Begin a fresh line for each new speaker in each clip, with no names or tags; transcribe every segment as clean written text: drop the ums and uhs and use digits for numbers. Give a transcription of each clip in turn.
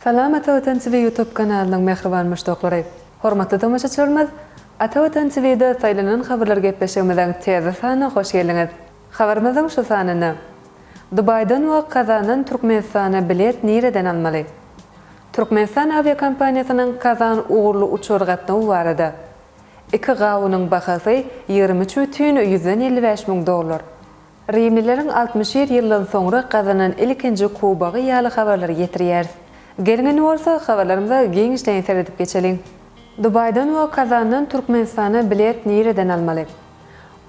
Salam Ata Watan TV YouTube kanalynyň mähriban muşdaklary! Hormatly tomaşaçylarymyz, Ata Watan TV-de Saýlanan habarlar gepleşigimiziň täze sanyna hoş geldiňiz! Habarymyzyň şu sanynda, Dubaýdan we Kazandan Türkmenistana bilet nireden almaly? Türkmenistan awiakompaniýasynyň Kazan ugurly uçar gatnawy barada, Iki gawunyň bahasy 23 bütin ýüzden 55 müň dollar. Rimlileriň 61 ýyldan soňra gazanan ilkinji kubogy ýaly habarlary ýetirýäris. Geliň indi bolsa habarlarymyza giňişleýin seredip geçeliň. Dubaýdan we Kazandan Türkmenistana bilet nireden almaly?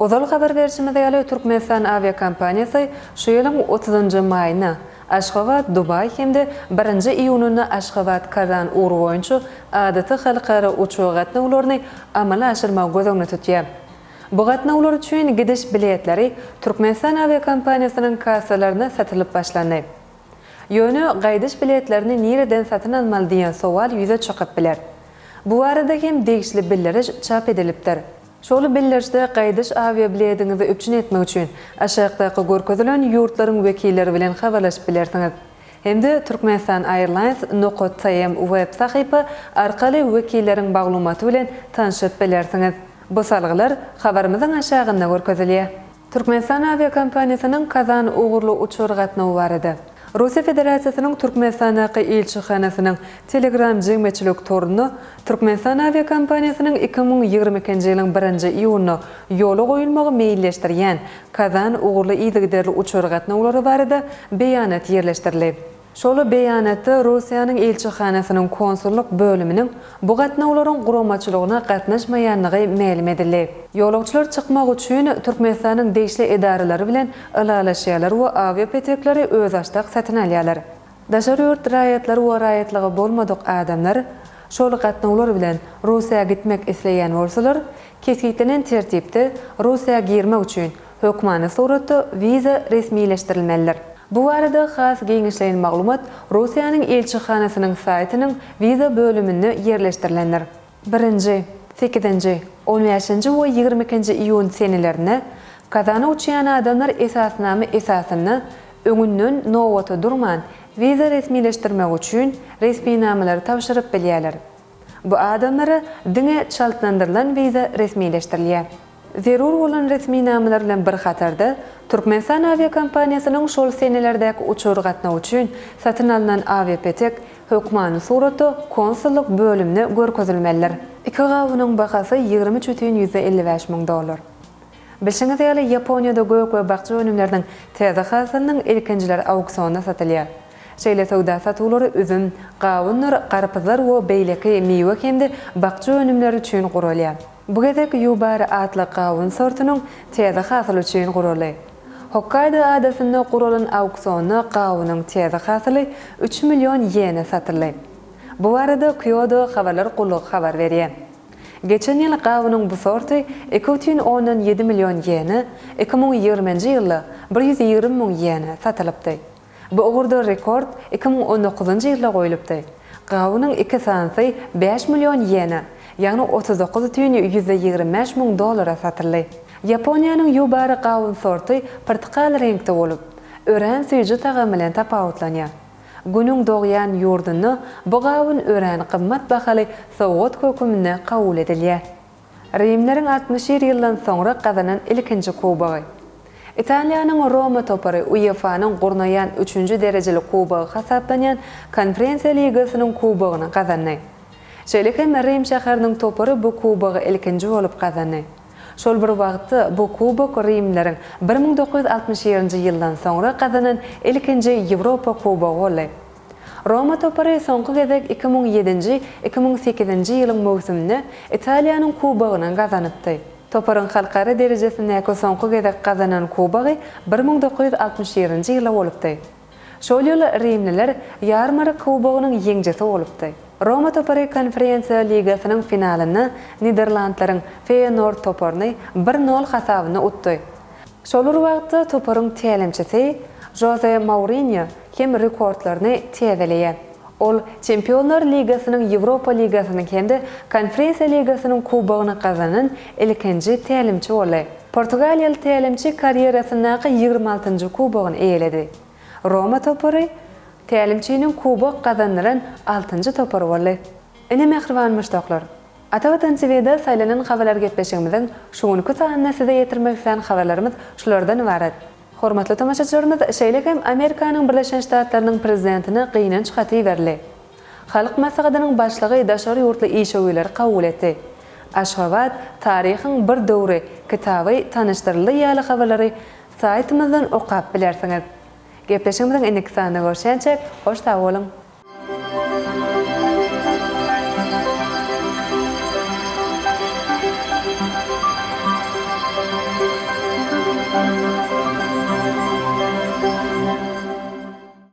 Ozal habar berşimiz ýaly, Türkmenistan awiakompaniýasy şu ýylyň otuzynjy maýynda Aşgabat, Dubaý hem-de birinji iýunynda Aşgabat, Kazan ugry boýunça adaty halkara uçar gatnawlaryny amala aşyrmagy göz öňünde tutýar. Bu gatnawlar üçin gidiş biletleri Türkmenistan awiakompaniýasynyň kassalarynda satylyp başlandy. Ýöne gaýdyş biletlerini nireden satyn almaly diýen sowal ýüze çykyp biler. Bu barada hem degişli bildiriş çap edilipdir. Şol bildirişde gaýdyş awiabilediňizi üpjün etmek üçin aşakdaky görkezilen ýurtlaryň wekilleri bilen habarlaşyp bilersiňiz. Hem-de Turkmenistan Airlines nokat tm web sahypa arkaly wekilleriň maglumaty bilen tanşyp bilersiňiz. Bu salgylar habarymyzyň aşagynda görkezilýär. Türkmenistan awiakompaniýasynyň Kazan ugurly uçar gatnawy barada. Russiýa Federasiýasynyň Türkmenistandaky ilçihanasynyň Telegram jemgyýetçilik torunda Türkmenistan awiakompaniýasynyň 2022-nji ýylyň birinji iýunynda ýola goýulmagy meýilleşdirýän Kazan ugurly yzygiderli uçar gatnawlary barada beýanat ýerleşdirildi. Şol beýanatda Russiýanyň ilçihanasynyň konsullyk bölüminiň bu gatnawlaryň guramaçylygyna gatnaşmaýandygy mälim edildi. Ýolagçylar çykmak üçin Türkmenistanyň degişli edaralary bilen ylalaşýarlar we awiapetekleri özbaşdak satyn alýarlar. Daşary ýurt raýatlary we raýatlygy bolmadyk adamlar şol gatnawlar bilen Russiýa gitmek isleýän bolsalar, kesgitlenen tertipde Russiýa girmek üçin hökmany suratda wiza resmileşdirilmelidir. Bu barada has giňişleýin maglumat Russiýanyň ilçihanasynyň saýtynyň wiza bölüminde ýerleşdirilendir. Birinji, sekizinji, on bäşinji we 22-nji iýun senelerinde Kazana uçýan adamlar esasnama esasynda öňünden nobata durman wiza resmileşdirmek üçin resminamalary tabşyryp bilýärler. Bu adamlara diňe çaltlandyrylan wiza resmileşdirilýär. Zerur bolan resminamalar bilen bir hatarda, Türkmenistan awiakompaniýasynyň şol senelerdäki uçar gatnawy üçin satyn alnan awiapetek hökmany suratda konsullyk bölümine görkezilmelidir. Iki gawunyň bahasy 23 bütin ýüzde 55 müň dollar. Bilşiňiz ýaly, Ýaponiýada gök we bakja önümleriniň täze hasylynyň ilkinjileri auksionda satylýar. Şeýle söwda-satuwlary üzüm, gawundyr, garpyzlar we beýleki miwe hem-de bakja önümleri üçin guralýar. Bu gezek Ýubari atly gawun sortunyň täze hasyly üçin guraldy. Hokkaýdo adasynda guralan auksionda gawunyň täze hasyly üç million ýene satyldy. Bu barada Kyodo habarlar gullugy habar berýär. Geçen ýyl gawunyň bu sorty 2,7 million ýene, 2020-nji ýylda 120 müň ýene satylypdy. Bu ugurda rekord 2019-njy ýylda goýlupdy. Gawunyň iki sanysy bäş million ýena, ýagny 39,25 müň dollara satyldy. Ýaponiýanyň Ýubari gawun sorty pyrtykal reňkde bolup, örän süýji tagamy bilen tapawutlanýar. Günüň dogýan ýurdunda bu gawun örän gymmat bahaly sowgat höküminde kabul edilýär. Rimleriň 61 ýyldan soňra gazanan ilkinji kubogy. Italiýanyň Roma topary UEFA-nyň gurnaýan üçünji derejeli kubogy hasaplanýan Konferensiýa ligasynyň kubogyny gazandy. Şeýle hem Rim şäheriniň topary bu kubogy ilkinji bolup gazandy. Şol bir wagtda bu kubok rimlileriň 1961-nji ýyldan soňra gazanan ilkinji Ýewropa kubogy boldy. Roma topary soňky gezek 2007-nji, 2008-nji ýylyň möwsüminde Italiýanyň kubogyny gazanypdy. Toparyň halkara derejesindäki soňky gezek gazanan kubogy 1961-nji ýylda bolupdy. Şol ýyl rimliler Ýarmark kubogynyň ýeňijisi bolupdy. Roma topary Konferensiýa ligasynyň finalynda Niderlandlaryň Feýenoord toparyny bir nol hasabynda utdy. Şol bir wagtda toparyň tälimçisi Žoze Mourinýo hem rekordlaryny täzeleýär. Ol Çempionlar ligasynyň, Ýewropa ligasynyň hem-de Konferensiýa ligasynyň kubogyny gazanan ilkinji tälimçi boldy. Portugaliýaly tälimçi karýerasyndaky 26-njy kubogyny eýeledi. Roma topary. tälimçiniň kubok gazandyran altynjy topary boldy. Ine mähriban muşdaklar, Ata Watan TVde saýlanan habarlar gepleşigimiziň şu günki sanynda size ýetirmek islän habarlarymyz şulardan ybarat. Hormatly tomaşaçylarymyz şeýle hem Amerikanyň Birleşen Ştatlarynyň Prezidentine gynanç haty iberildi. Halk Maslahatynyň Başlygy daşary ýurtly işewürleri kabul etdi. Aşgabat, taryhyň bir döwri kitaby tanyşdyryldy ýaly habarlary saýtymyzdan okap bilersiňiz. Gepleşigimiziň indiki sanynda görüşýänçäk, hoş sag boluň!